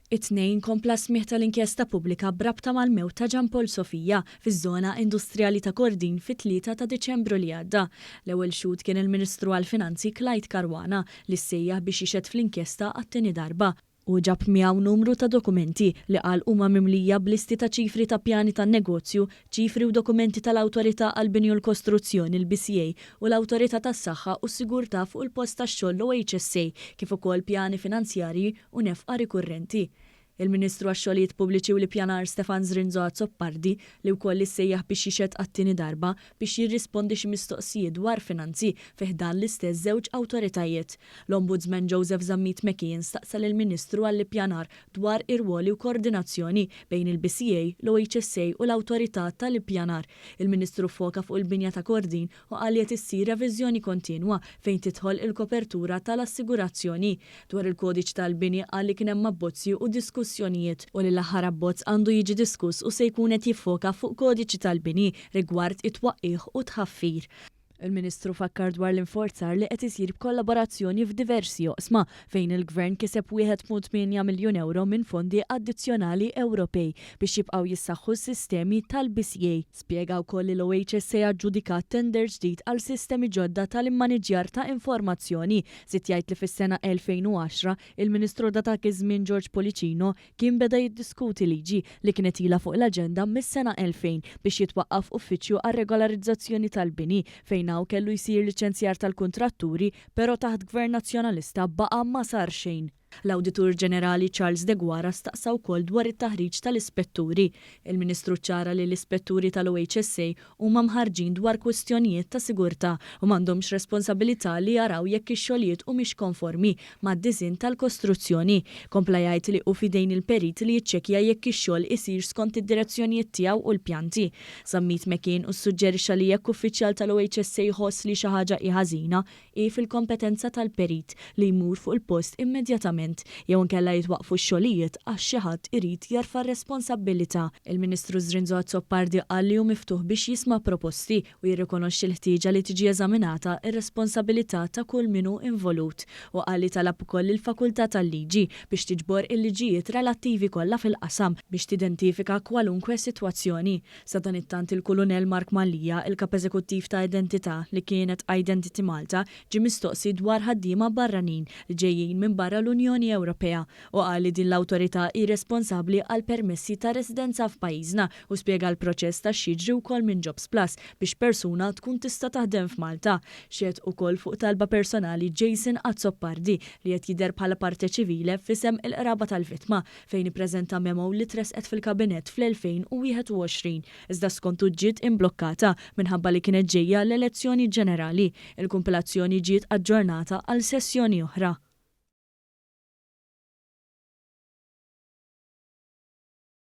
It-Tnejn kompla s-smigħ tal-inkjesta pubblika b'rabta mal-mewt ta' Jean Paul Sofia fiż-żona industrijali ta' Kordin fit-3 ta' Diċembru li għadda. L-ewwel xhud kien il-Ministru għall-Finanzi Clyde Caruana li ssejjaħ biex jixhed fl-inkjesta għat-tieni darba. Hu ġab miegħu numru ta' dokumenti li qal huma mimlija b'listi ta' ċifri ta' pjani tan-negozju, ċifri u dokumenti tal-Awtorità għall-Bini u l-Kostruzzjoni, l-BCA, u l-Awtorità tas-Saħħa u s-Sigurtà fuq il-Post tax-Xogħol, l-OHSA, kif ukoll pjani finanzjarji u nefqa rikurrenti. Il-Ministru għax-Xogħlijiet Pubbliċi u l-Ippjanar Stefan Zrinzo Azzopardi, li wkoll issejjaħ biex jixhed għat-tieni darba biex jirrispondi xi mistoqsijiet dwar finanzi fi ħdan l-istess żewġ awtoritajiet. L-Ombudsman Joseph Zammit McKeon staqsa lill-Ministru għall-Ippjanar dwar irwoli u koordinazzjoni bejn il-BCA, l-OHSA u l-Awtorità tal-Ippjanar. Il-Ministru ffoka fuq il-binja ta' Kordin u qal li qed issir reviżjoni kontinwa fejn tidħol il-kopertura tal-assigurazzjoni. Dwar il-kodiċi tal-bini qal li kien hemm abbozzi u diskussjonijiet u li l-aħħar abbozz għandu jiġi diskuss u se jkun qed jiffoka fuq kodiċi tal-bini rigward it-twaqqigħ u t-tħaffir. Il-Ministru fakkar dwar l-inforzar li qed isir b'kollaborazzjoni f'diversi oqsma fejn il-Gvern kiseb 1.8 miljun ewro minn fondi addizzjonali Ewropej biex jibqgħu jissaħħu s-sistemi tal-BCA. Spjega wkoll li l-OHSA aġġudikat tender ġdid għal sistemi ġodda tal-immaniġġjar ta' informazzjoni. Żied jgħid li fis-sena 2010, il-Ministru ta' dak iż-żmien George Pullicino kien beda jiddiskuti liġi li kienet ilha fuq l-aġenda mis-sena 2000 biex jitwaqqaf uffiċċju għar-regolarizzazzjoni tal-bini fejn hawn kellu jsir liċenzjar tal-kuntratturi però taħt Gvern Nazzjonalista baqa' ma sar xejn. L-Awditur Ġenerali Charles Deguara staqsa wkoll dwar it-taħriġ tal-ispetturi. Il-Ministru ċċara li l-ispetturi tal-OHSA huma mħarrġin dwar kwistjonijiet ta' sigurtà u m'għandhomx responsabilità li jaraw jekk ix-xogħlijiet humiex konformi mad-disinn tal-kostruzzjoni. Kompla jgħid li hu f'idejn il-perit li jiċċekkja jekk ix-xogħol isirx skont id-direzzjonijiet tiegħu u l-pjanti. Zammit McKean u ssuġġerixxa li jekk uffiċjal tal-OHSA jħoss li xi ħaġa hi ħażina, hi fil-kompetenza tal-perit li jmur fuq il-post immedjatament jew inkella jitwaqqfu x-xogħlijiet għax xi ħadd irid jerfa' r-responsabbilità. Il-Ministru Zrinzo Azzopardi qal li hu miftuħ biex jisma' proposti u jirrikonoxxi l-ħtieġa li tiġi eżaminata r-responsabilità ta' kull min hu involut u qal li talab ukoll lill-Fakultà tal-Liġi biex tiġbor il-liġijiet relattivi kollha fil-qasam biex tidentifika kwalunkwe sitwazzjoni Sadanittant il-Kulunell Mark Mallia, il-Kap Eżekuttiv ta' Identità, li kienet Identity Malta, ġie mistoqsi dwar ħaddiema barranin li ġejjin minn barra l-Unjoni Ewropea u qal li din l-awtorità hi responsabbli għal permessi ta' residenza f'pajjiżna u spjega l-proċess ta' x'jiġri wkoll minn Jobsplus biex persuna tkun tista' taħdem f'Malta. Xehed ukoll fuq talba personali Jason Azzopardi li qed jidher bħala parte civile f'isem il-qraba tal-vittma fejn ippreżenta memo li tressqet fil-Kabinett fl-2021, iżda skontu ġiet imblokkata minħabba li kienet ġejja l-elezzjoni ġenerali. Il-kumpilazzjoni ġiet aġġornata għal sessjoni oħra.